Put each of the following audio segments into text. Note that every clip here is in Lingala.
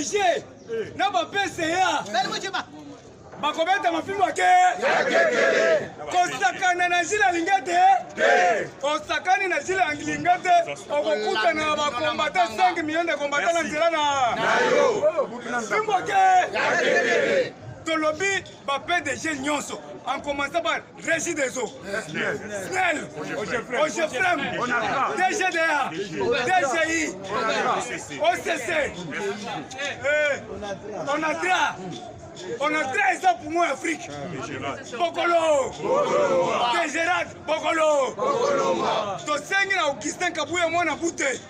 PDG na ba PCA bakobeta mafimbo ake kosakana na jile alinga te osakani na jile alinga te okokutana na bakombata 5 million de kombata na nzela na fimbo ake tolobi ba pdg nyonso en commençant par régie des eaux snel ogefrem dgda dgi occ onatra onatra eza poumon ya afrique bokolo dgrad bokolo tosengi na augustin kabuya mwana bute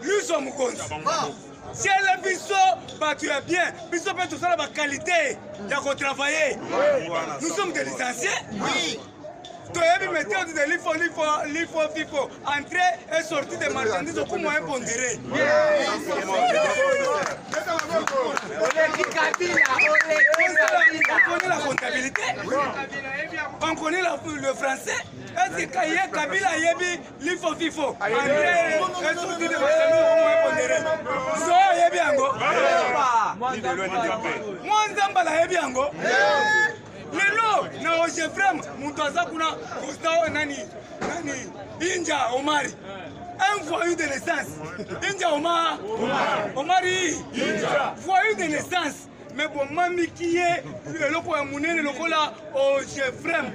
luso mokonzi tiela biso bato ya bien biso mpe tosala baqualité ya kotravaille nous sommes des licenciés oui. toyebi méthode de lifo lifo lifo fifo entrée et sortie de marchandise au coût moyen pondéré on connaît la comptabilité on connaît la, le français est-ce que ye kabila ayebi lifo fifo esoki de basami zo ayebi yango mwa nzambala ayebi yango lelo na ogefrem moto aza kuna constant nani nani inja omari un voyou de naissance inja omar omari voyou de naissance mais bomamiki ye eloko ya monene lokola ogefrem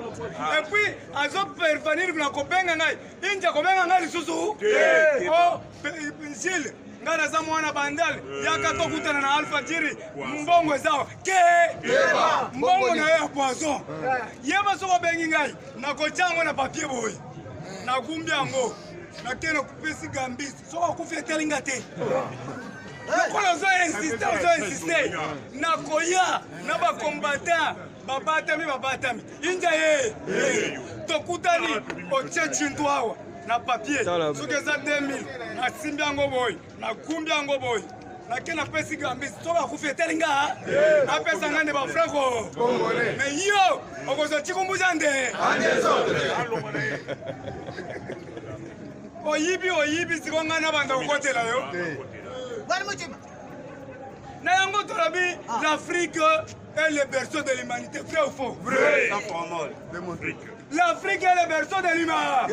epuis azopervenir na kobenga ngai inja kobenga ngai lisusu o oh, gile ngai naza mwana bandal yaka tokutana na alfajiri mbongo eza ke mbongo na yo ya poison yeba soki obengi ngai nakotya yango na papier boye nagumbi yango nake nakopesi gambisi soki akufi etali nga te lokola ozo insiste ozo insiste nakoya na bacombatant babatami babatami inja ye tokutani otie chintu awa na papier soki eza 2000 nasimbi yango boye nakumbi yango boye nake napesi gambisi soki akufi etali nga apesa nga nde bafranco me yo okozwa cikumbuza nde oyibi oyibi siko ngai nabanda kokotela yo na yango tolobi ah. l'afrique est le berceau de l'humanité vrai ou faux vrai L'Afrique est le berceau de l'humanité.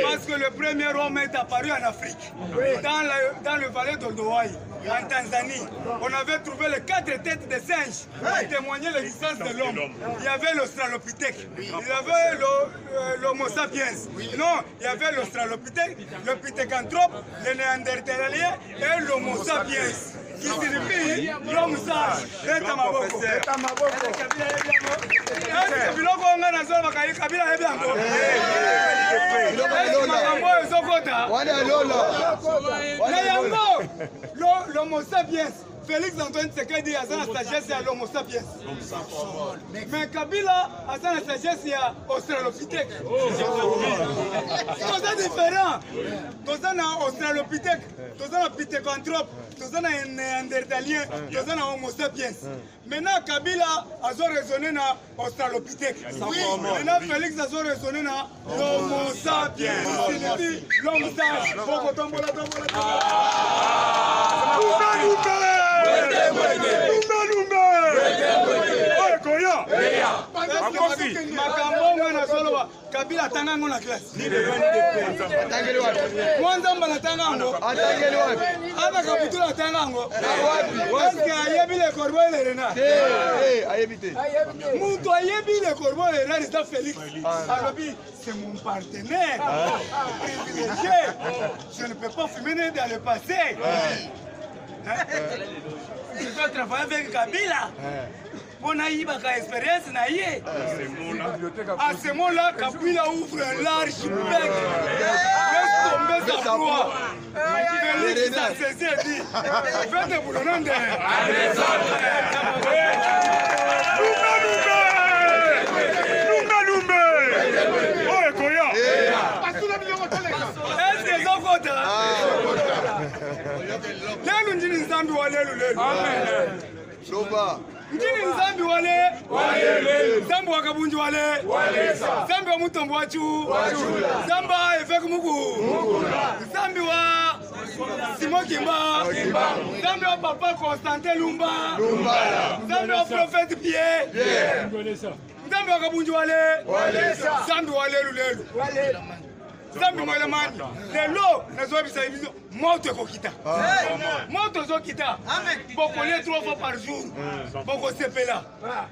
Parce que le premier homme est apparu en Afrique, oui. dans, la, dans le vallée d'Oldowai, en Tanzanie. On avait trouvé les quatre têtes de singes qui témoignaient l'existence de l'homme. Il y avait l'Australopithèque, il y avait l'Homo sapiens. Non, il y avait l'Australopithèque, le Pithécanthrope, le Néandertalien et l'Homo sapiens. Qui signifie l'homme sage. Beta maboko. Beta maboko. Est-ce que biloko oyo ngai nazolobaka ye Kabila ayebi yango? Makambo oyo ezokota. Na yango l'homo sapiens Félix Antoine Tshisekedi aza na sagesse ya l'homo sapiens. Mais Kabila aza na sagesse ya australopithèque. Toza différent. Toza na australopithèque, toza na pithecanthrope, toza na néandertalien, toza na homo sapiens. Maintenant Kabila azo raisonner na australopithèque. Maintenant Félix azo raisonner na l'homo sapiens. Signifie l'homme sage. Boko tombola tombola. Makambo nga nazoloba Kabila atanga yango na classe. Mwa Nzamba natanga yango. Aba Kaputula atanga yango. Est-ce ayebi le corbeau et le renard? Ayebi te. Mutu ayebi le corbeau et le renard eza Félix. Alobi c'est mon partenaire privilégié. Je ne peux pas fumer dans le passé. Je dois travailler avec Kabila. mpo nayibaka experience na ye à ce moment là kabila ouvre un large bec laisse tomber sa proie Félix a saisi et dit faites boulonnande Lumbe lumbe oyo ekoya est-ce que ezokota lelu ndini nzambi wa lelu lelu Loba. Ndini nzambi wale nzambi wa kabunji wale nzambi wa mutombo wachu nzambi wa eveke muku nzambi wa Simon Kimba, Nzambe wa papa Constantin Lumba, Nzambe wa prophète Pierre, Nzambe wa Kabunji wale, Nzambe wa lelu lelu, Nzambe mwelemani. Lelo nazoyebisa biso moto ekokita, moto ezokita, bokolie trois fois par jour, bokosepela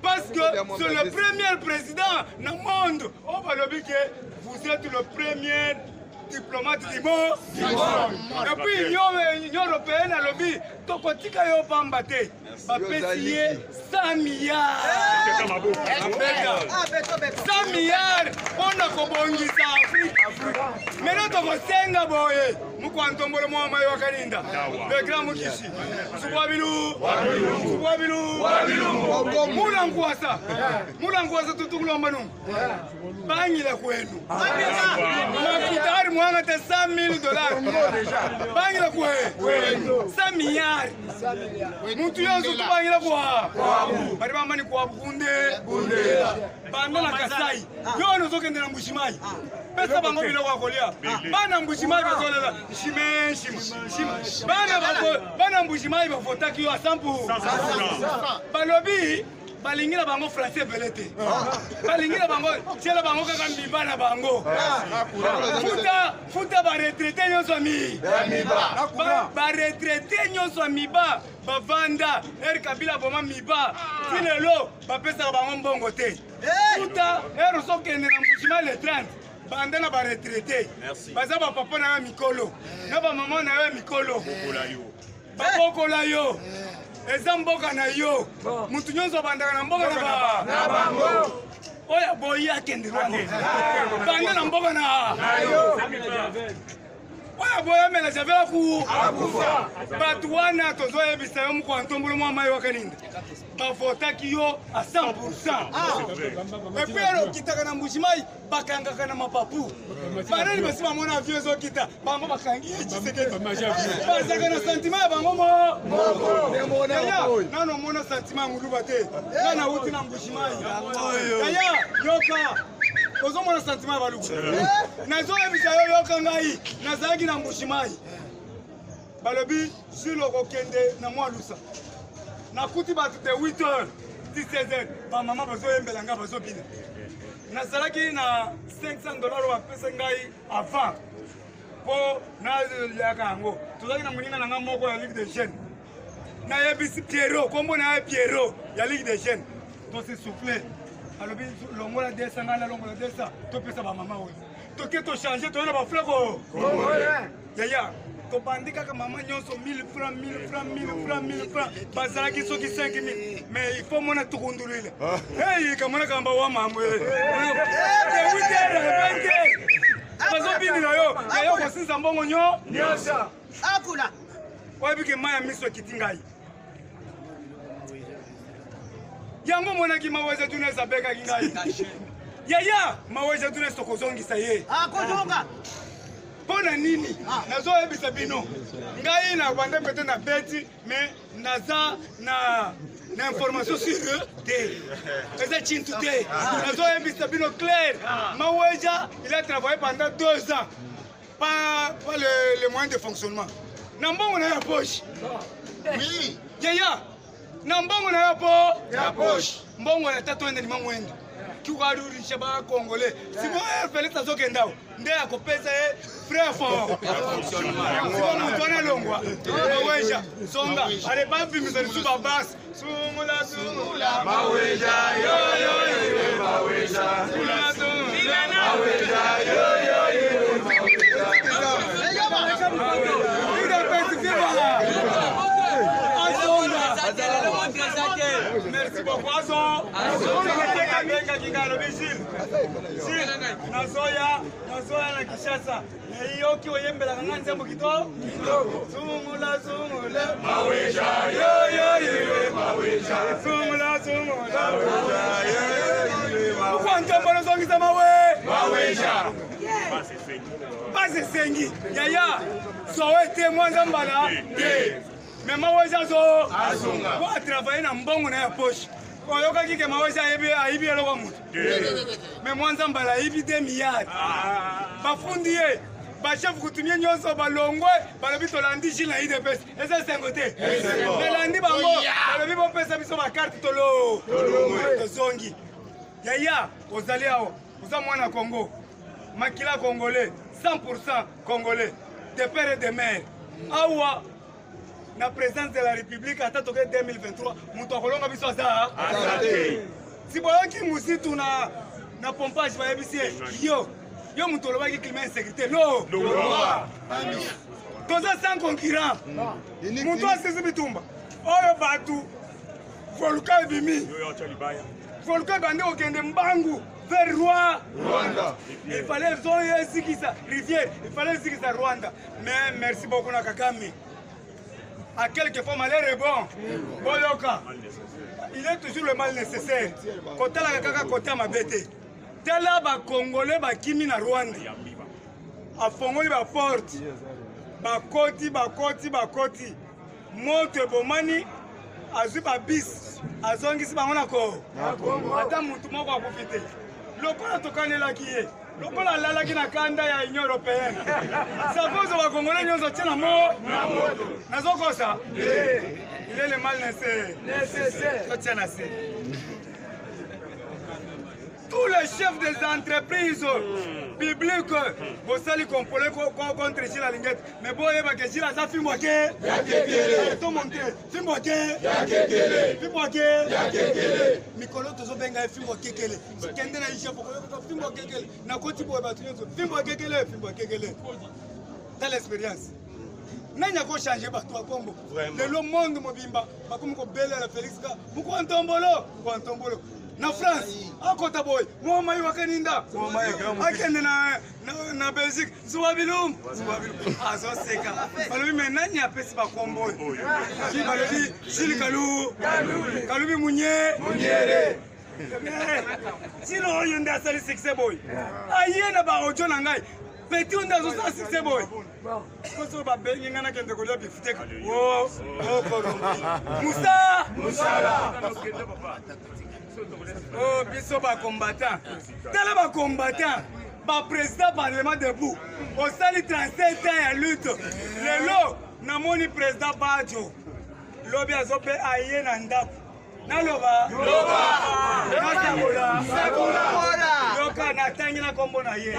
parce que c'est le premier président na monde oyo balobi ke vous êtes le premier diplomate du monde. Et puis Union européenne alobi tokotika yo pamba te, bapesi ye 100 milliards, 100 milliards mpona kobongisa Afrique. Maintenant tokosenga boye mukwantombolo mwa mayi wakalinda le grand mukishi subwabilu subwabilu mula nkwasa mula nkwasa tutukulomba nungu bangila kwenu mafuta ari mwanga te 100 000 dollars bangila kwe 100 milliards muntu yonso tubangila kwa bari bamani kwa bunde banda na Kasai yo nozokende na Mbujimayi pesa bango biloko ya kolia bana Mbujimayi bazolela nshime nshima nshima bana bana Mbujimayi bavotaki yo a 100%. Balobi balingi na bango français ebele te, balingi na bango tiela bango kaka miba na bango, futa futa baretraité nyonso ya mi baretraité nyonso ya miba bavanda ere Kabila boma miba ti lelo bapesaka bango mbongo te. Futa ere ozokende na Mbujimayi le 30 banda na baretraité baza bapapa na yo ya mikolo na bamama na yo ya mikolo babokola yo, eza mboka na yo. Mutu nyonso abandaka na mboka na bango. Oyo aboyi akende Rwanda, banda na mboka na oyo aboyi amela javel akufa. Bato wana tozoyebisa yo mokwa ntombolo mwa mai wakalinda bavotaki yo a 100%. Et puis ero okitaka na Mbujimayi bakangaka na mapapu banani basi bamona avion ezokita bango bakangi ye Tshisekedi bazalaka na sentiment ya bango moko. Yaya nano omona sentiment ya moluba te, nga nauti na Mbujimayi. Yaya yoka, ozomona sentiment ya baluba, nazoyebisa yo yoka, ngai nazalaki na Mbujimayi, balobi Jules okokende na mwa lusa, nakuti bato de 8 heures ti 16 heures, bamama bazoyembela ngai bazobina. Nazalaki na 500 dollars oyo bapesa ngai avant mpo naliaka yango. Tozalaki na moninga na ngai moko ya Ligue de Jeunes, nayebisi Piero, kombo na ye Piero ya Ligue de Jeunes, tose souffle, alobi longola 200, ngai nalongola 200, topesa bamama oyo toke tochange toye na baflako. Yaya tobandi kaka mama nyonso 1000 francs, 1000 francs, 1000 francs, 1000 francs, bazalaki soki 5000. Mais il faut mona tukundulile hey kamona kamba wa mamwe de 8 heures 20 bazobindila yo, yaya kosinza mbongo nyo nyonso akula. Oyebi ke mai ya miso ekiti ngai. Yango monaki Maweja Dunes abekaki ngai. Yaya Maweja Dunes tokozongisa ye. Akozonga. Mpo na nini nazoyebisa bino? Ngai na banda pete na beti, mais naza na information sur te, eza chintu te. Nazoyebisa bino clair, Maweja il a travaillé pendant 2 ans, pas le moyen de fonctionnement na mbongo na ya poche. Yaya na mbongo na yo po ya poche. Mbongo na tata wende ndima mwende kikarurisha bakongole sikoyo Félix azokenda awo nde akopesa ye frais fort. Siko moto wana alongwa, Maweja zonga, ale bavimisa lisusu babasi sungula sungula. Maweja yo yo yo Maweja. Sungula sungula. Maweja yo yo yo Maweja. UDPS viva! Azonga! Merci beaucoup. Azo. Abengaki ngai, alobi Gilles. Gilles, nazoya, nazoya na Kinshasa. Nayoki oyembelaka ngai nzembo kitoko. Zungula zungula. Maweja yo yo yo Maweja. Zungula zungula. Maweja yo yo yo. Pourquoi nzembo nozongisa mawe? Maweja. Pasi esengi. Yaya, sowe te mwanza mbala. Te. Mais Maweja azo Azonga. po atravaille na mbongo na ya poche. Oyokaki ke Maweja ayebi ayibi eloko ya moto? Mais mwanza mbala ayibi 2 milliards, bafundi ye. Bachef coutumier nyonso balongwe, balobi tolandi Gilles na UDPS. Eza esengo te. Tolandi bango, balobi bopesa biso bakarte tolo. Tozongi. Yaya, ozali awa, oza mwana Congo. Makila congolais, 100% congolais, de père et de mère. Awa na présidence de la République ata toke 2023, moto akolonga biso aza. Si boyoki musitu na na pompage bayebisi ye yo yo moto olobaki climat insécurité lo toza sans concurrent, moto asisi bitumba oyo bato volcan ebimi, volcan ebandi kokende mbangu vers roi Rwanda. Il fallait zoyo ezikisa rivière, il fallait ezikisa Rwanda. Mais merci beaucoup na Kagame. À quelquefois malheur est bon. Boyoka, il est toujours le mal nécessaire. Kotalaka kaka kota mabe te. Tala bacongolais bakimi na Rwanda, afongoli baporte, bakoti, bakoti, bakoti, moto ebomani, azwi babisi, azongisi bango na ko ata mutu moko akufi te. Lokola tokanelaki ye, lokola alalaki na kanda ya Union européenne, sakozo bakongole nyonso tie na mo nazokosa. Il est le mal nécessaire, totia na se. Tous les chefs des entreprises publiques bosali kompole contre Gilles Alingete, mais boyeba ke Gilles aza fimbo ake tomonte, fimbo ake, fimbo ake. Mikolo tozobenga ye fimbo akekele. Kende na IGF, okoyoka fimbo akekele. Nakoti boye, bato nyonso fimbo akekele, fimbo akekele. Tala expérience, nani akochange bato ya Kongo? Lelo monde mobimba bakomi kobelela Félix ka mokwa ntombolo, mokwa ntombolo. Na France akota boye, mwamai wakaninda, akende na Belgique, zuwa bilumbu, zuwa bilumbu, azoseka. Balobi me nani apesi bakombo oyo? Balobi Gilles Kalu Kalubi Munye Munyere. Tino oyo nde asali succès boye, aye na baaudio na ngai, petit oyo nde azosala succès boye. Soso babengi ngai, nakende kolia bifuteka okolombi musa musala. Oh, biso bacombattant, tala bacombattant, baprésident parlement debout, osali 37 ans ya lutte. Lelo namoni président Bajo lobi azope aye na ndako. Naloba, nasakola, yoka, natangi na nkombo na ye.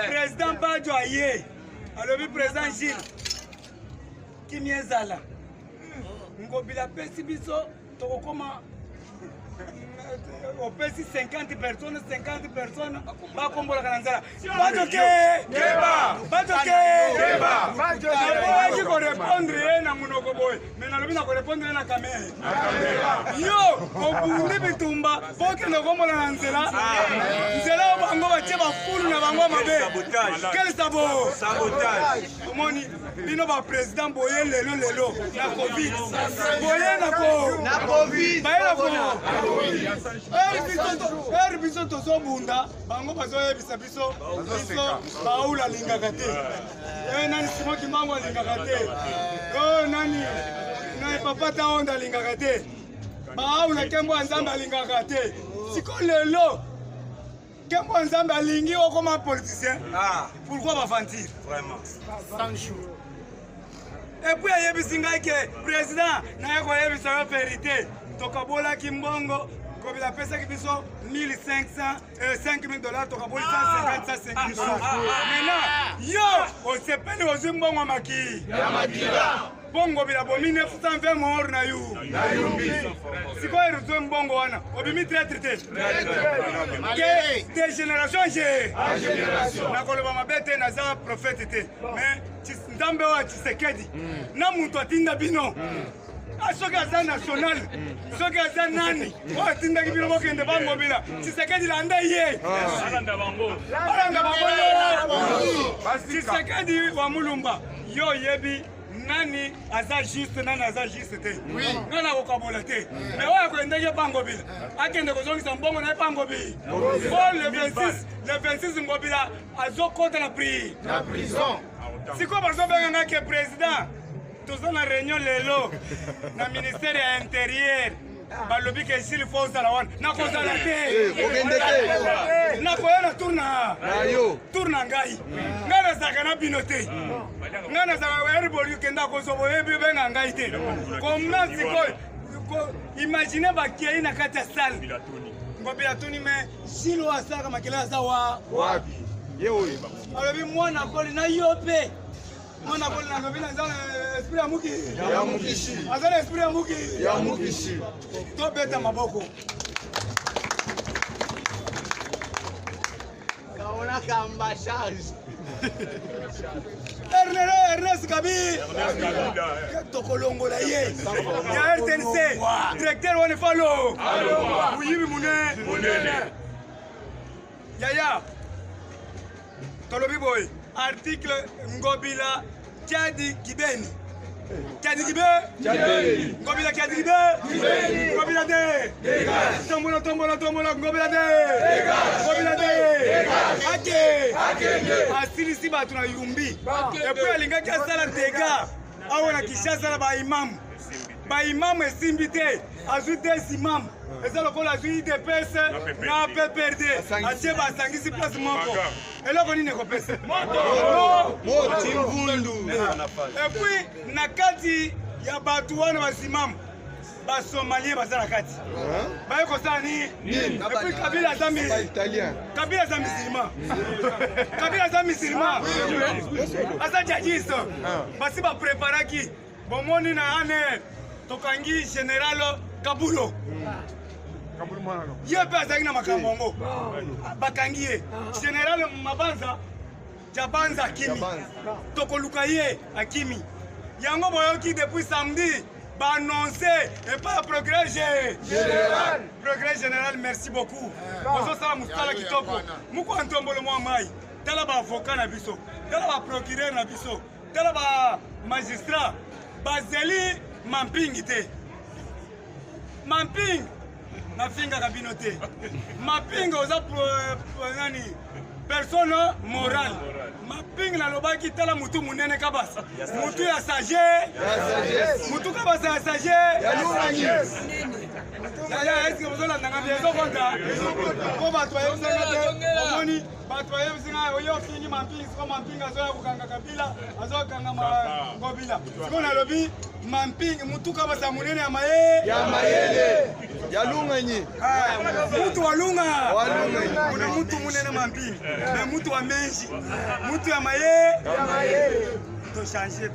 Président Bajo aye, alobi: président Gilles, kimia ezala. Ngobila apesi biso, tokokoma opesi 50 personnes, 50 personnes bakombolaka na nzala. Bato ke bato ke naboyaki korépondre ye na monoko boye, mais nalobi na korépondre ye na caméra. Yo obundi bitumba, bokende kombola na nzela, nzela oyo bango batie bafulu na bango mabe. Quel sabo omoni bino baprésident boye lelo, lelo na Covid boye na ko baye na ko ere biso tozobunda, bango bazoyebisa biso, biso baula alingaka te. Nani, Simon Kimbangu alingaka te. Nani nani, papa Taonda alingaka te. Baula nkembo ya Nzambe alingaka te. Siko lelo nkembo ya Nzambe alingi okoma politicien. Pourquoi baventure? Vraiment. Et puis ayebisi ngai ke président naye koyebisa yo vérité, tokabolaki mbongo. Kobila apesaki biso 1500, 5000 $, tokaboli 150, 150 $. Maintenant yo osepeli, ozwi mbongo maki bongo bila bomi 920 mort na yu. Sikoyo ozwi mbongo wana, obimi traître te ke de génération ge. Nakoloba mabe te, naza prophète te, mais Nzambe oyo ya Tshisekedi na moto atinda bino, soki aza national, soki aza nani oyo atindaki bino bokende bangobila Tshisekedi, landa ye, alanda bango yo. Tshisekedi wa Mulumba, yo oyebi nani aza juste, nani aza juste te. Ngai nakokabola te, mais oyo akendeki bangobila akende kozongisa mbongo na ye bangobi po le 26, le 26 Ngobila azokota na prix Na prison. Sikoyo bazobenga nga ke président, toza na réunion lelo na ministère ya intérieur. Balobi ke s'il faut ozala wana, nakozala te. Eh, okende te. Nakoya na tour na yo. Tour na ngai. Ngai nazalaka na bino te. Ngai nazalaka eriboli okenda kozwa boyebi obenga ngai te. Comment sikoyo imagine bakei na kati ya salle. Ngobila tuni mais Gilles oyo asalaka makelele aza wa wapi? Ye oyo. Alobi mwana akoli na yo mpe. Mwana akoli nalobi naza na esprit ya muki. Ya mukishi. Aza na esprit ya muki. Ya mukishi. Tobeta maboko. Kaona kamba charge. Ernest Gabi tokolongola ye ya RTNC directeur wana falo moyibi munene yaya tolobi boye article Ngobila Kiadi Kibeni Kiadi Kibe Ngobila Kiadi Kibe Ngobila de tombola tombola tombola Ngobila de Ngobila de ake asilisi bato na Yumbi epuis alingaki asala dega awa na Kinshasa na baimamu baimamu esimbi te azwi des imamu eza lokola azwi UDPS na PPRD atie basangisi place moko eloko nini ekopesa Chimvundu. epuis na kati ya bato wana basimamu basomalien baza na kati baye kosala nini epuis Kabila aza Italien. Kabila aza musulman Kabila aza musulman aza djihadiste basi bapreparaki bomoni na ane tokangi général Kabulo ye mpe azalaki na makambo yango bakangi ye général Mabanza Jabanza akimi tokoluka ye akimi yango boyoki depuis samedi baannonce epai ya progrès général progrès général merci beaucoup ozosala mosala kitoko moko ya ntombolo mwa mai tala baavocat na biso tala baprocureur na biso tala bamagistrat bazeli mampingi te mampingi nafingaka bino te mapingi oza nani personne morale mapingi nalobaki tala mutu munene kabasa mutu ya sage mutu kabasa ya sage yaya eske bozolandanga bien ezokonta po bato bayebisanga te omoni bato bayebisinga oyo ofingi mampingi siko mampingi azoya kokanga Kabila azokanga Ngobila siko nalobi mampingi mutu kabasa munene ya maye ya mayele ya lunganyi mutu wa lunga kuna mutu munene mampingi me mutu wa menji mutu ya maye tochange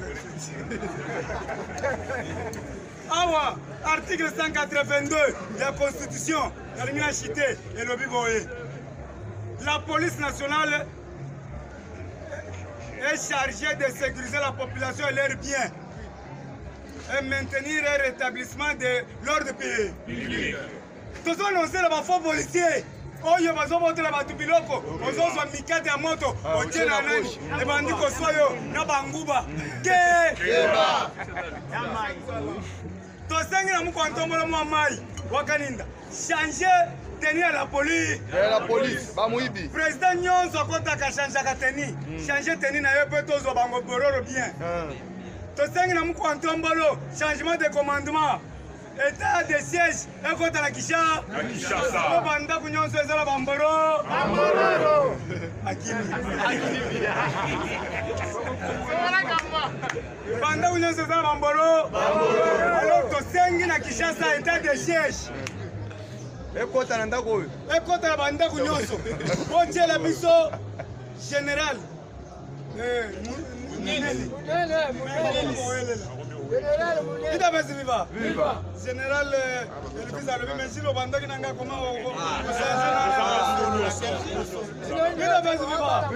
awa article 182 ya constitution nalingi na chite elobi boye la police nationale est chargée de sécuriser la population et leurs biens et maintenir un rétablissement de l'ordre public. Tozononse na bafaux policier oyo bazobotela bato biloko ozozwa mikate ya moto otie na nani ebandi koswa yo na banguba ke tosengi na mokwa ntombolo mwa mai wakaninda changer tenue ya la police ya la police bamuibi président nyonso akotaka changeaka tenue changer tenue na ye mpe tozwa bango bororo bien tosengi na mokwa ntombolo changement de commandement état de siège ekota na Kinshasa po bandako nyonso eza na bamboro akimi bandako nyonso eza na bamboro alors tosengi na Kinshasa état de siège ekota na ndako oyo ekota na bandako nyonso botiela biso général Munene Ida viva. Général Elvis alobi mais si lobandaki na ngai koma Ida basi viva.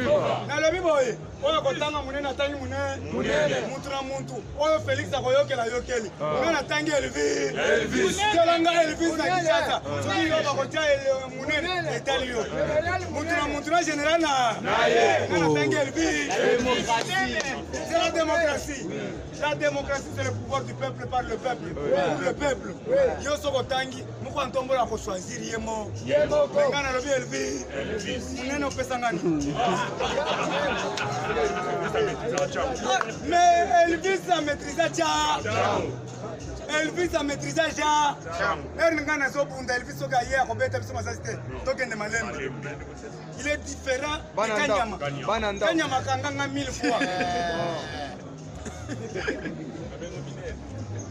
Nalobi boye oyo kotanga munene atangi munene mutu na muntu oyo Félix akoyokela yokeli nga natangi Elvis tela nga Elvis na Kinshasa soki yo bakotia munene etali yo mutu na muntu na général na nga natangi Elvis. C'est la démocratie. La démocratie, c'est le pouvoir du peuple par le peuple. Pour le peuple. Yo soko tangi, moko antombola ko choisir ye mo. Nga nalobi Elvis. Munene opesa ngani. Mais Elvis a maîtrisé tcha. Elvis amaîtrise ja ere ngai nazobunda Elvis soki aye akobeta biso masasi te, tokende malembe. Il est différent de Kanyama. Kanyama akanga nga mille fois.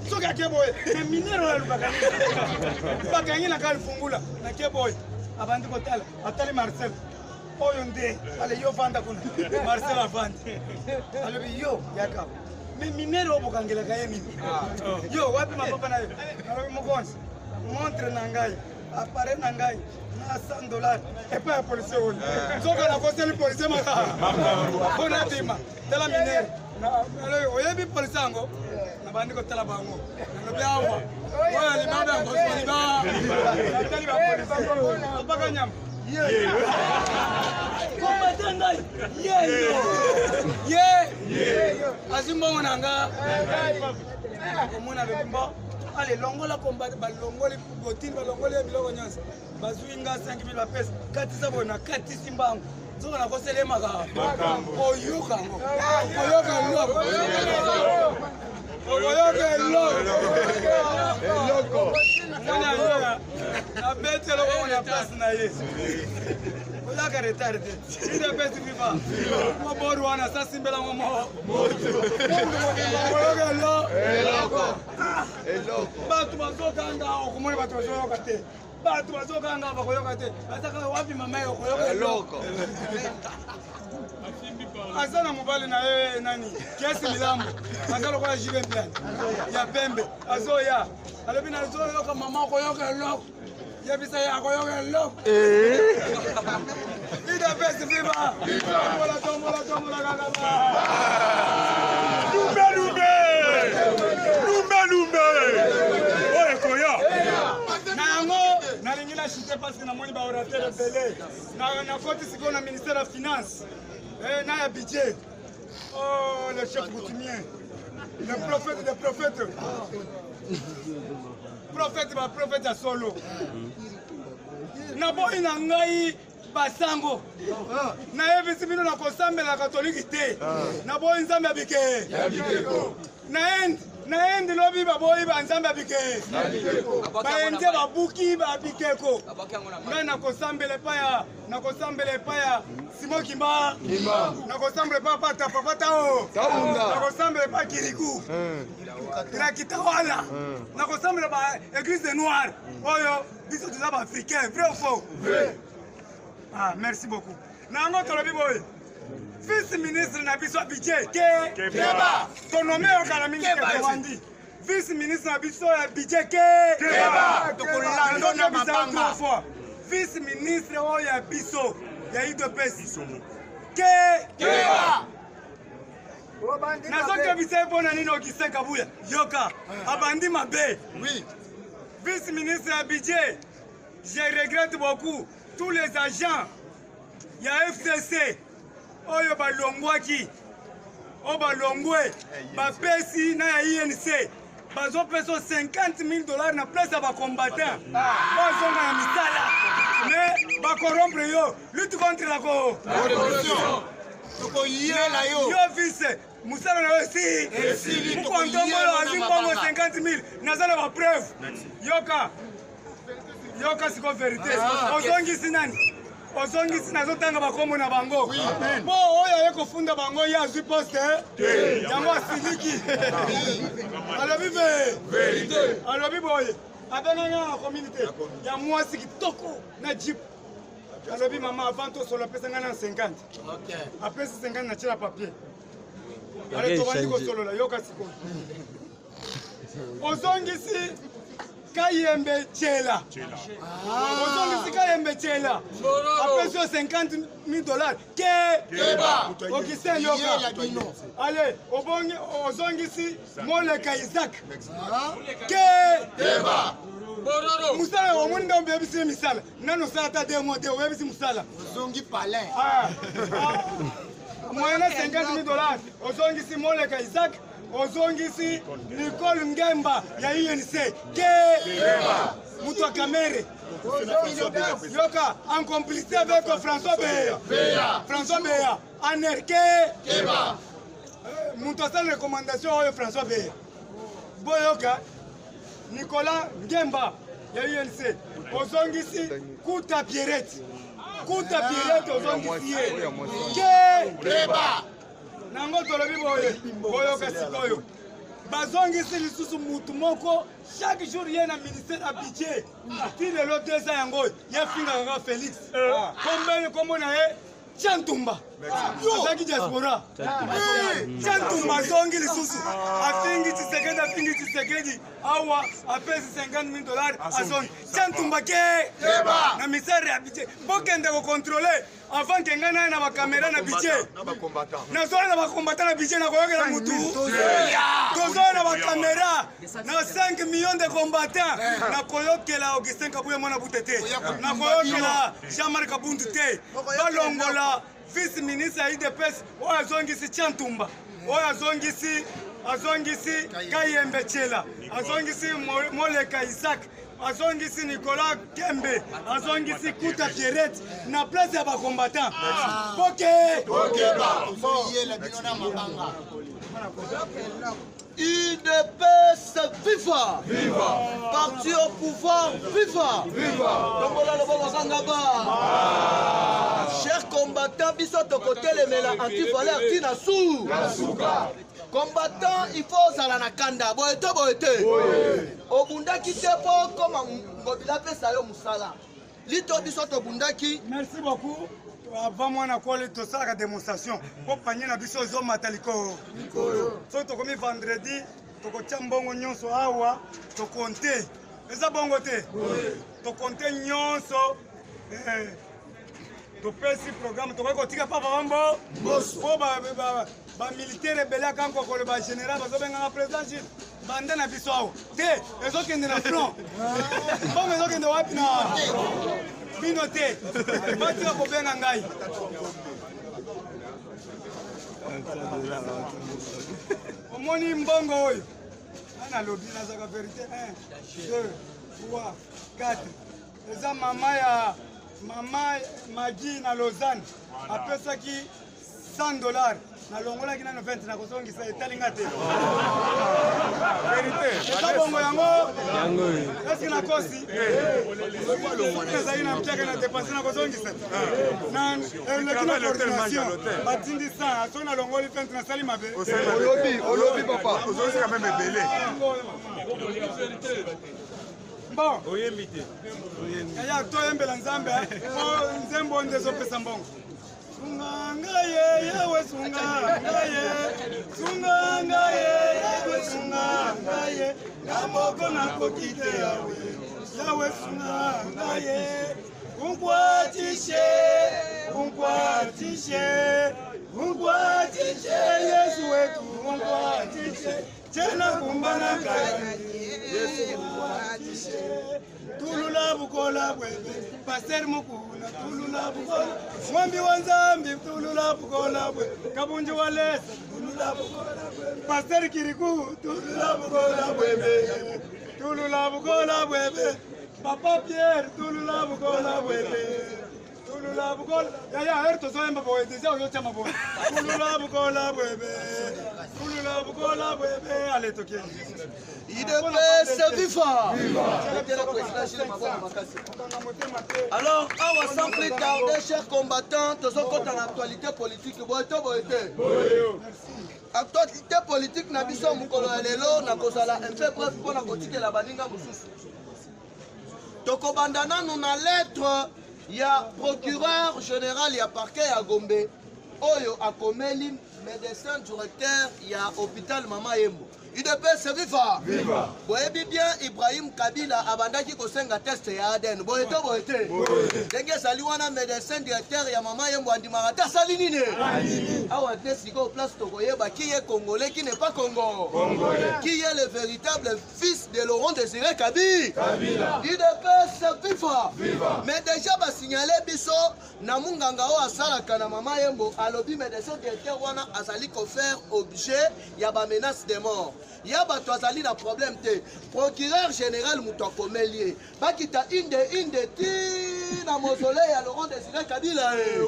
Soki ake boye, me minere oyo alukaka nini? Bakangi na kaka lifungula, nake boye, abandi kotala, atali Marcel oyo nde ale yo vanda kuna. Marcel avandi, alobi yo yaka. Me minere oyo bokangelaka ye nini? Yo wapi mapapa na yo? Alobi mokonzi, montre na ngai, appareil na ngai na 100 $ epai ya policier oyo. Nzoka nakoseli policier maka mpo nabima. Tala minere, alobi oyebi policier yango. Nabandi kotala bango, nalobi awa oyo libabe akozwa liba. Natali bapolicier, apaka nyama kombate ngai yeyo ye azwi mbongo na nga. Komona alobi mbo ale longola kombate, balongoli botine, balongoli ye biloko nyonso, bazwi nga 5000, bapesa katisa boye, nakatisi mbango. Nzoka nakoselemaka koyoka yango, koyoka eloko, okoyoka eloko. Nabeti eloko na place na ye, ozaka retard te. UDPS viva! Mobori wana sasimbelango mo okoyoka eloko. Bato bazokanga, okomona bato bazoyoka te. Bato bazokanga bakoyoka te. Bazaka wapi? Mama ye okoyoka eloko. Aza na mobali na ye nani, kesi milambo, aza lokola jibe mpiani ya pembe. Azoya, alobi nazoyoka mama okoyoka eloko, yebisa ye akoyoka eloko. UDPS viva! Tombola, tombola, tombola kaka. Lumbe lumbe lumbe lumbe oyo ekoya. Na yango nalingi na chute parce que namoni baorateur ebele. Nakoti sikoyo na ministère ya finance na ya budget. Oh, le chef coutumier, le prophète des prophètes, prophète baprophète ya solo. Naboyi na ngai basango, nayebisi bino, nakosambela katoliki te. Naboyi nzambe ya bike na Inde. Na Inde lobi baboyi banzambe ya bike, baindien babuki babikeko. Ngai nakosambela epai ya, nakosambela epai ya Simon Kimba, nakosambela epai ya pata papa Tao, nakosambela epai ya Kiriku na Kitawala, nakosambela ba église de noir oyo. Biso toza baafricain, vrai ou faux? Ah, merci beaucoup. Na yango tolobi boye, vice ministre na biso ya budget ke tonome yo kala mingi te, tobandi. Vice ministre na biso ya budget ke Tokolanda mabanga. Fois vice ministre oyo ya biso ya UDPS ke nazokebisa ye mpo na nini? Augustin Kabuya, yoka, abandi mabe. Vice ministre ya budget, je regrette beaucoup tous les agents ya FCC oyo balongwaki, oyo balongwe, bapesi na ya UNC, bazopesa 50 000 $ na place ya bacombattant bazonga na misala, mais bacorrompre yo. Lutte contre la ko Tokoyela yo. Yo vice, mosala na yo esi Esili. Mukontombolo azwi mbongo 50 000, naza na bapreuve. Yoka, yoka siko vérité. Ozongisi nani? Ozongisi, nazotanga bakombo na bango mpo oyo aye kofunda bango, ye azwi poste yango, asiliki, alobi ve alobi boye. Abenganga na communauté ya mwasi kitoko na jeep, alobi mama, avant tosolo, apesa ngai na 50. Apesi 50 na tiela papier. Ale tobandi kosolola. Yoka sikoyo, ozongisi Kayembe Tshela, ozongisi Kayembe Tshela, apesi yo 50 000 $ ke Augustin. Yoka, ale obongi, ozongisi Moleka Isaac ke mosala. Omoni ngai oyebisi ye misala nano osala ata 2 mois te, oyebisi mosala. Ozongi palin. Moyena 50 000 $, ozongisi Moleka Isaac, ozongisi Nicole Ngemba ya UNC ke moto ya Kamere. Yoka, en complicité avec François Beya, François Beya anerke moto asala recommandation oyo, François Beya. Boyoka. Nicolas Ngemba ya UNC, ozongisi Kuta Pierrette, Kuta Pierrette ozongisi ye ke nango. Tolobi boye, boyoka sikoyo, bazongisi lisusu mutu moko chaque jour ye na ministère ya budget ti lelo te. Eza yango ye afingaka kaka Félix. Kombele kombo na ye Tiantumba, azalaki diaspora. Tiantumba azongi lisusu, afingi Tshisekedi, afingi Tshisekedi awa, apesi 50 000 $, azongi. Tiantumba ke na ministère ya budget. Bokende kocontrôler avant ke ngai naye na bacaméra na budget. Nazoya na bacombattants na budget, nakoyokela mutu. Tozoya na bacaméra na 5 millions de combattants. Nakoyokela Augustin Kabuya mwana bute te, nakoyokela Jean-Marc Kabundu te. Balongola vice ministre ya UDPS oyo azongisi Tiantumba, oyo azongisi Kayembe Tshela, azongisi Moleka Isaac, azongisi Nicolas Kembe, azongisi Kuta Pierrette na place ya bacombattant. Boke. Tozoyela bino na mabanga. UDPS viva! Viva! Parti au pouvoir, viva! Viva! Tombola loboko kangaba. Chers combattants, biso tokotelemela antivaleur tina su. Combattant, il faut ozala na kanda boye te, boye te. Obundaki te mpo okoma Ngobila apesa yo mosala lito. Biso tobundaki. Merci beaucoup. Avant mwana kole, tosalaka démonstration mpo panier na biso ezomata likolo. Soki tokomi vendredi, tokotia mbongo nyonso awa, tokonte. Eza bongo te? Tokonte nyonso, topesi programme. Tokoki kotika papa bambo mpo bamilitaire ebele akankokolo, bagénéral bazobenganga président Gilles. Banda na biso awa te, ezokende na front. Mbongo ezokende wapi? Na bino te. Batika kobenga ngai. Omoni mbongo oyo nalobi, nazaka vérité. 1, 2, 3, 4, eza mama ya mama Magi na Lausanne, apesaki 100 $. Nalongolaki nano 20, nakozongisa. Etalinga te, eza bongo yango. Eske nakosi? Ezali na mpiaka na dépense, nakozongisa. Eleki na coordination, batindi 100. Soki nalongoli 20, nasali mabe? Olobi, olobi papa. Ozongisi quand même ebele. Bon, oyembi te yaya, toyembela Nzambe po nzembo nde ezopesa mbongo. Sunga ngai ye Yawe, sunga ngai ye, sunga ngai ye Yawe, sunga ngai ye. Nga moko nakoki te Yawe, Yawe sunga ngai ye. Unkwatishe, unkwatishe, unkwatishe Yesu wetu, unkwatishe tena kumbana kai Yesu, unkwatishe. Tulula bukola bwebe, pasteur Mukuna, tulula bukola mwambi wa Nzambi, tulula bukola bwe Kabunji wa Lesa, tulula bukola bwebe pasteur Kiriku, tulula bukola bwebe, tulula bukola bwebe papa Pierre, tulula bukola bwebe, tulula bukola yaya. Ere tozoyemba boye déjà, ozotyama boye. Tulula bukola bwebe, tulula bukola bwebe. Ale, tokende. UDPS viva! Betela président Gilles maboko makasi. Alors awa, sans plus tarder, chers combattants, tozokɔta na actualité politique. Boye to boye te? Actualité politique na biso mokolo ya lelo, nakozala un peu bref mpona kotikela baninga mosusu. Tokobanda nanu na lettre ya procureur général ya parquet ya Gombe oyo akomeli médecin directeur ya hôpital Mama Yembo. UDPS viva! Boyebi bien, Ibrahim Kabila abandaki kosenga test ya ADN. Boye to boye te? Ndenge ezali wana, médecin directeur ya Mama Yembo andimaka te. Asali nini awa te? Sikoyo place tokoyeba qui est congolais, qui n'est pas congo, qui est le véritable fils de Laurent Désiré Kabila. UDPS viva! Mais déjà basignale biso na munganga oyo asalaka na Mama Yembo, alobi médecin directeur wana azali kofaire objet ya bamenace de mort ya bato. Azali na problème te. Procureur général moto akomeli ye, bakita inde inde ti. ti na mausolée ya Laurent Désiré Kabila eh.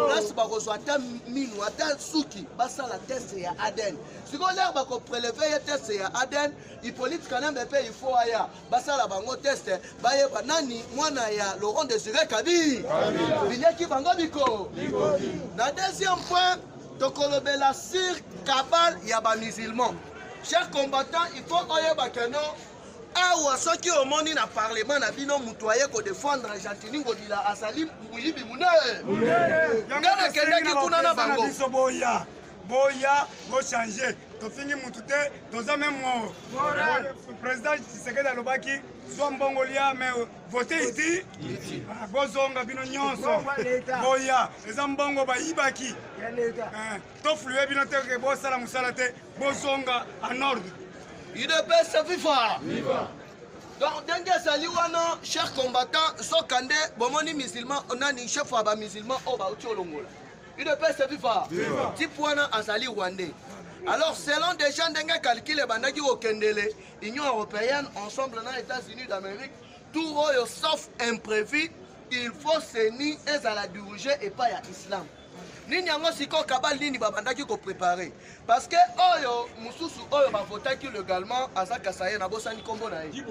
Place bakozwa ata minu ata suki basala test ya ADN. Sikoyo lere bakopreleve ye test ya ADN, Hippolyte Kanambe mpe il faut aya basala bango test bayeba nani mwana ya Laurent Désiré Kabila. Biliaki bango biko. Na deuxième point tokolobela sur cabale ya ba musulmans. Chers combattants, il faut oyeba que non awa soki omoni na parlement na bino moto aye kodefendre Gentiny Ngobila azali moyibi monene. Nga nakendaki kuna na bango. Biso boya boya bochange tofingi mutu te toza meme président Tshisekedi alobaki zwa mbongo lia mais vote iti ah, bozonga bino nyonso boya eza mbongo bayibaki eh, toflue bino te ke bosala mosala te bozonga en ordre. UDPS viva! Donc ndenge ezali wana cher combattant, soka nde bomoni musulman nani chef ya ba musulman oyo bauti olongola UDPS viva! Type wana azali rwandais. Alors selon déjà ndenge calcul ebandaki kokendele Union européenne ensemble na États-Unis d'Amérique, tour oyo sauf imprévu il faut CENI ezala dirige epai ya islam. Nini yango sikoyo kabal nini babandaki koprépare parce que oyo mosusu oyo bavotaki legalement aza kasaye nabosani nkombo na ye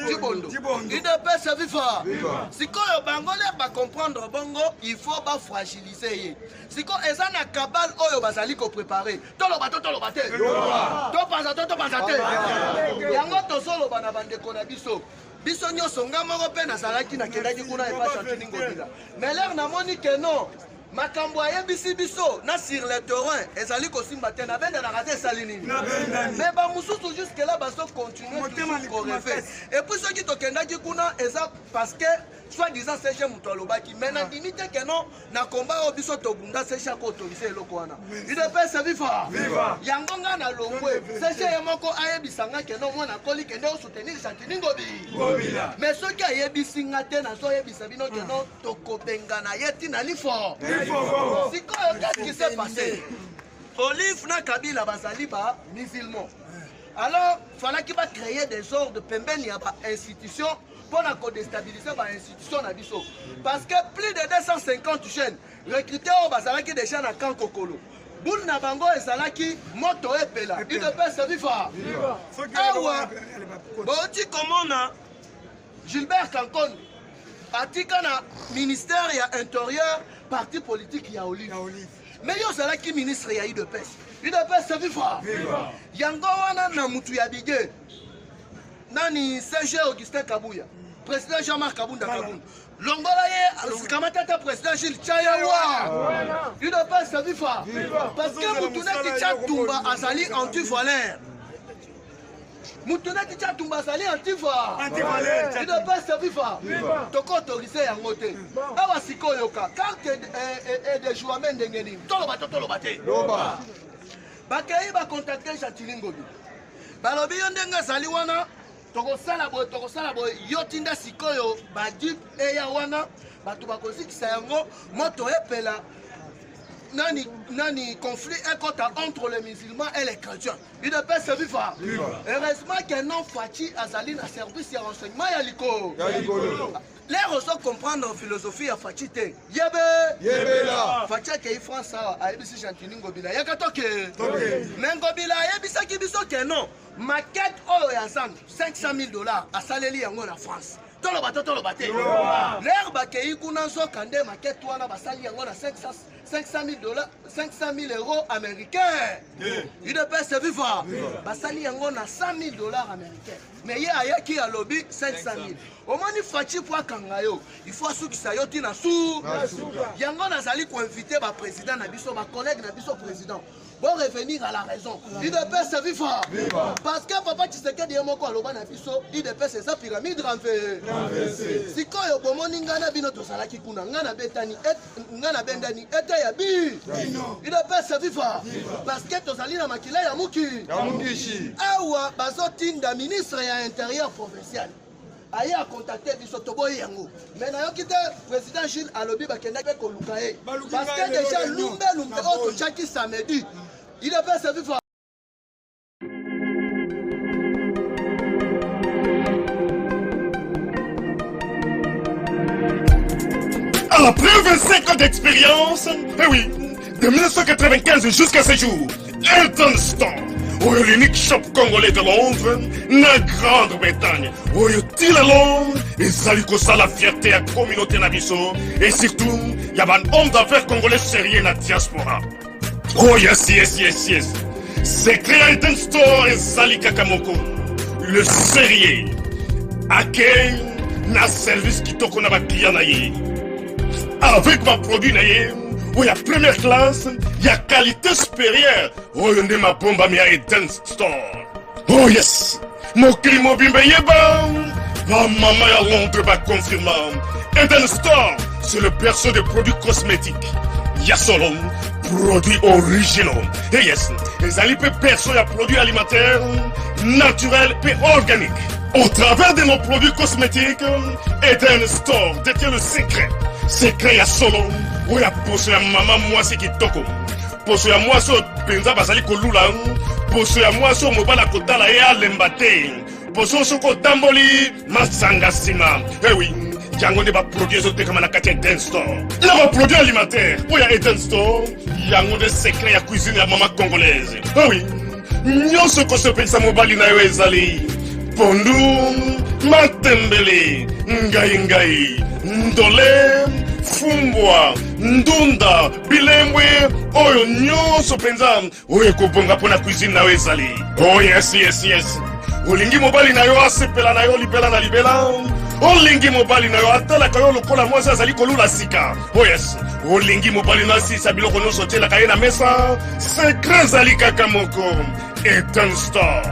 Dibondo UDPS viva. Sikoyo bango lere bacomprendre bongo il faut bafragilize ye. Sikoyo eza na kabal oyo bazali koprépare toloba to toloba te topanza to topanza te yango tozoloba na bandeko na biso biso nyonso. Nga moko mpe nazalaki nakendaki kuna epa Gentiny Ngobila, mais lere namoni ke non, makambo ayebisi biso na sur le terrain ezali kosimba te, nabendanaka te esali nini, mais bamosusu jusque là bazocontinue toujours korêver. Et puis soki tokendaki kuna eza parce que soi-disant CG moto alobaki, mais nandimi te ke non, na komba oyo biso tobunda CG akoautorise eloko wana. UDPS viva! Yango nga na longwe CG ye moko ayebisa nga ke non, mwana akoli, kende osoutenir Gentiny Ngobila. Mais soki ayebisi nga te, nazoyebisa bino ke non, tokobengana ye ntina lifo. Sikoyo qu'est-ce qui s'est passé? Olive na Kabila bazali ba musulmans, alors falaki bacréer des ordres pembeni ya bainstitution mpo na kodestabilize bainstitution na biso, parce que plus de 250 jeunes recruté oyo bazalaki déjà na camp Kokolo, boule na bango ezalaki moto epela. UDPS viva! Awa bauti komona Gilbert Kankonde atika na ministère ya intérieur parti politique ya Olive, mais yo ozalaki ministre ya UDPS. UDPS viva! Yango wana na mutu ya bige nani CG Augustin Kabuya, président Jean-Marc Kabunda Kabunda longola ye, kamata ata président Gilles Chayawa. UDPS viva! Parce que mutu neti Tshatumba azali antivaleur, mutu neti Tshatumba azali antivaleur. UDPS viva! Toko autorise yango te. Awa sikoyo yoka carte edéjouame ndenge nini, toloba to toloba te. Bakei bacontacte Gentiny Ngobila, balobi yo ndenge ezali wana, tokosala boye, tokosala boye, yo tinda sikoyo bajeep eya wana, bato bakozikisa yango, moto epela nani nani, conflit ekota entre les musulmans et les chrétiens. UDPS viva! Heureusement que non, Fatshi azali na service ya renseignement ya likolo. Lere ozo comprendre philosophie ya Fatshi te, yebe yebela. Fatshi akei France awa, ayebisi Gentiny Ngobila yaka toke, mais Ngobila ayebisaki biso ke non, maquette oyo ya zandu 500 000 $ asaleli yango na France. Toloba to toloba te, lere bakei kuna nzoka nde maquette wana basali yango na 500 000 $, 500 000 € américain. UDPS viva! Basali yango na 100 000 $ américain, mais ye ayaki alobi 500 000. Omoni Fatshi po akanga yo, il faut asukisa yo ntina su. Yango nazali koinvite baprésident na biso, bacollègue na biso président, bon, revenir à la raison. UDPS viva! Parce que papa Tshisekedi ye moko aloba na biso UDPS eza pyramide renversée. Sikoyo bomoni ngai na bino tozalaki kuna, ngai nabetani, ngai nabendani ete ya bi. UDPS viva! Parce que tozali na makila ya muki. Awa bazotinda ministre ya intérieur provincial aye acontacte biso, toboyi yango. Mais nayoki te président Gilles alobi bakendaki mpe koluka ye, parce que déjà lumbe lumbe oyo totiaki samedi. UDPS viva! Après 25 ans d'expérience, eh oui, de 1995 jusqu'à ce jour, Elton Store, oyo l'unique shop congolais de Londres, na Grande-Bretagne, oyo ti lelo ezali kosala fierté ya communauté na biso et surtout ya ba hommes d'affaires congolais sérieux na diaspora. Oh yes, yes, yes, yes. Secret ya Eden Store ezali kaka moko. Le sérieux. Accueil na service kitoko na ba client na ye. Avec ba produit na ye oyo ya première classe ya qualité supérieure oyo nde mabombami ya Eden Store. Oh yes! Mokili mobimba eyeba bamama ya Londres baconfirma Eden Store, c'est le berceau des produits cosmétiques ya solo, produits originaux. Et yes, ezali mpe berceau ya produits alimentaires naturels mpe organiques. Au travers de nos produits cosmétiques, Eden Store détient le secret. Secret ya solo oyo ya poso ya mama mwasi kitoko, poso ya mwasi oyo mpenza bazali kolula, poso ya mwasi oyo mobali akotala ye alemba te, poso soki otamboli masanga nsima. Ewi yango nde baproduit ezotekama na kati ya Eden Store na baproduit alimentaire oyo ya Eden Store. Yango nde secret ya cuisine ya mama congolaise. Ewi nyonso ekosepelisa mobali na yo ezali pondu, matembele, ngai ngai, ndole, fumbwa, ndunda, bilembwe, oyo nyonso mpenza oyo ekobonga mpo na cuisine na yo ezali. Oh yes, yes, yes. Olingi mobali na yo asepela na yo libela na libela, olingi mobali na yo atalaka yo lokola mwasi azali kolula sika. Oh yes, olingi mobali na asilisa biloko nyonso otielaka ye na mesa. Secret ezali kaka moko, Eden Store.